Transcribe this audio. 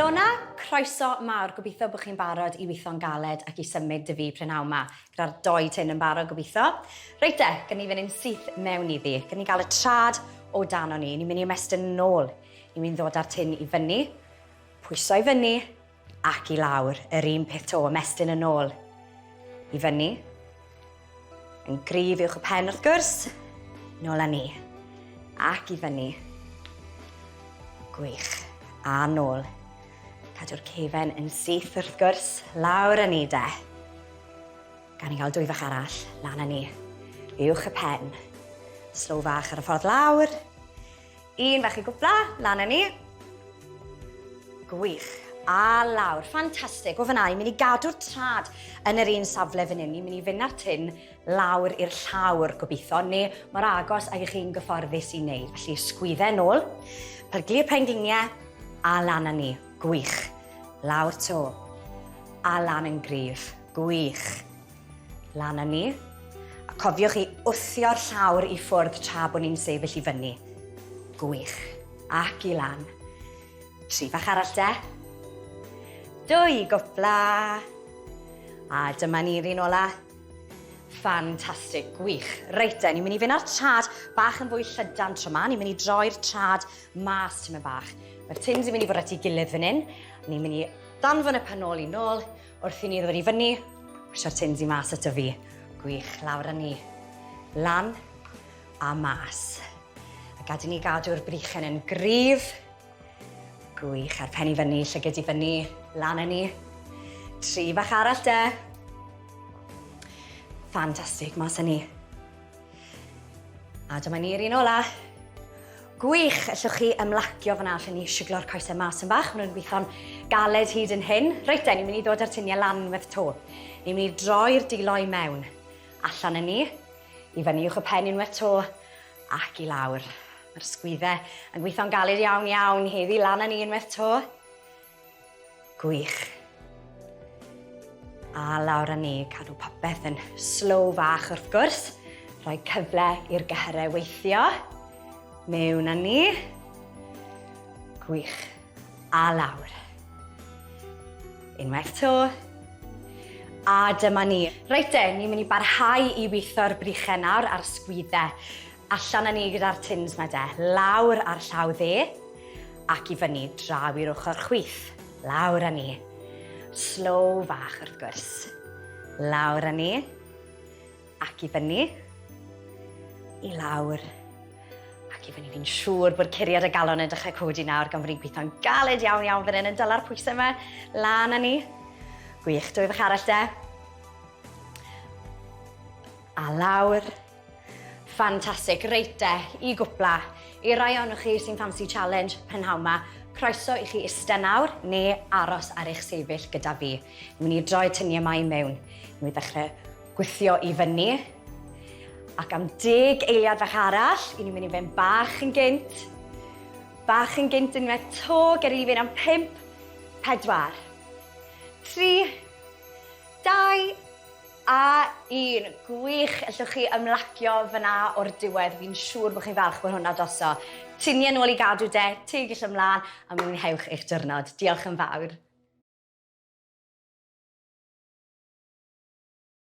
Ilona, croeso mawr. Gobeithio bod chi'n barod i weithio'n galed ac i symud dy fi prynhawn ma. Gyda'r doi tin yn barod, gobeithio. Reit te, gan ni fynd yn syth mewn iddi. Gan ni gael y trad o dan o'n ni. Ni'n mynd i ymestyn yn ôl. Ni'n mynd i ddod â'r tin i fyny, pwyso i fyny, ac i lawr. Yr un peth to, ymestyn yn ôl. I fyny. Yn gryf uwch y pen wrth gwrs. Nôl â ni. Ac i fyny. Gwych. A nôl. Cadw'r cefen yn syth wrth gwrs. Lawr â ni de. Gan i gael dwy fach arall. Lan â ni. Uwch y pen. Slow fach ar y ffordd lawr. Un fach i gwpla, lan â ni. Gwych. A lawr. Ffantastig. O fyna, i'n mynd i gadw'r trad yn yr un safle fan hyn. Ni'n mynd i fynd â'r tin lawr i'r llawr, gobeithio, neu mor agos ag ych chi'n gyfforddus i wneud. Felly, sgwydde yn ôl, pyglu'r pengliniau, a lan â ni. Gwych. Lawr to. A lan yn gryf. Gwych. Lan â ni. A cofiwch i wthio'r llawr i ffwrdd tra bod ni'n sefyll i fyny. Gwych. Ac i lan. Tri fach arall de. Dwy gwpla. A dyma ni'r un ola. Ffantastig, gwych. Reit de, ni'n mynd i fynd â'r trad bach yn fwy llydan tro ma. Ni'n mynd i droi'r trad mas tymed bach. Mae'r tins yn mynd i fod at ei gilydd fan hyn. Ni'n mynd i danfon y pen ôl i nôl. Wrth i ni ddod i fyny, pwysio'r tins i mas ato fi. Gwych, lawr â ni. Lan a mas. A gad i ni gadw'r brychen yn gryf. Gwych, a'r pen i fyny, llyged i fyny, lan â ni. Tri fach arall de. Ffantastig, mas â ni. A dyma ni'r un ola. Gwych, allwch chi ymlacio fyna, allwn ni siglo'r coesau mas yn bach, maen nhw'n gweithio'n galed hyd yn hyn. Reit de, ni'n mynd i ddod â'r tiniau lan unwaith to. Ni'n mynd i droi'r dilo i mewn. Allan â ni, i fyny uwch y pen unwaith to, ac i lawr. Mae'r sgwyddau yn gweithio'n galed iawn iawn heddi, lan â ni unwaith to. Gwych. A lawr â ni, cadw popeth yn slow fach wrth gwrs. Rhoi cyfle i'r gyhyrau weithio. Mewn â ni. Gwych. A lawr. Unwaith to. A dyma ni. Reit de, ni'n mynd i barhau i weithio'r brychau nawr a'r sgwyddau. Allan â ni gyda'r tins 'ma de. Lawr ar llaw dde ac i fyny draw i'r ochr chwith. Lawr â ni. Slow fach wrth gwrs. Lawr â ni ac i fyny. I lawr ac i fyny. Fi'n siŵr bod curiad y galon yn dechrau codi nawr gan bod ni'n gweithio'n galed iawn iawn fan hyn yn dyla'r pwysau yma. Lan â ni. Gwych, dwy fach arall de. A lawr. Ffantastig, reit de, i gwpla. I rai ohonoch chi sy'n ffansi challenge prynhawn 'ma, croeso i chi iste nawr neu aros ar eich sefyll gyda fi. Ni'n mynd i droi tyniau 'ma i mewn. Ni'n mynd i ddechrau gwthio i fyny. Ac am deg eiliad fach arall, i ni'n mynd i fynd bach yn gynt. Bach yn gynt unwaith to, ger i ni fynd am 5, 4, 3, 2, A un gwych, ellwch chi ymlacio fyna o'r diwedd, fi'n siŵr bod chi'n falch bod hwnna droso. Tiniau nôl i gadw de, tegell ymlaen, a mwynhewch eich diwrnod. Diolch yn fawr.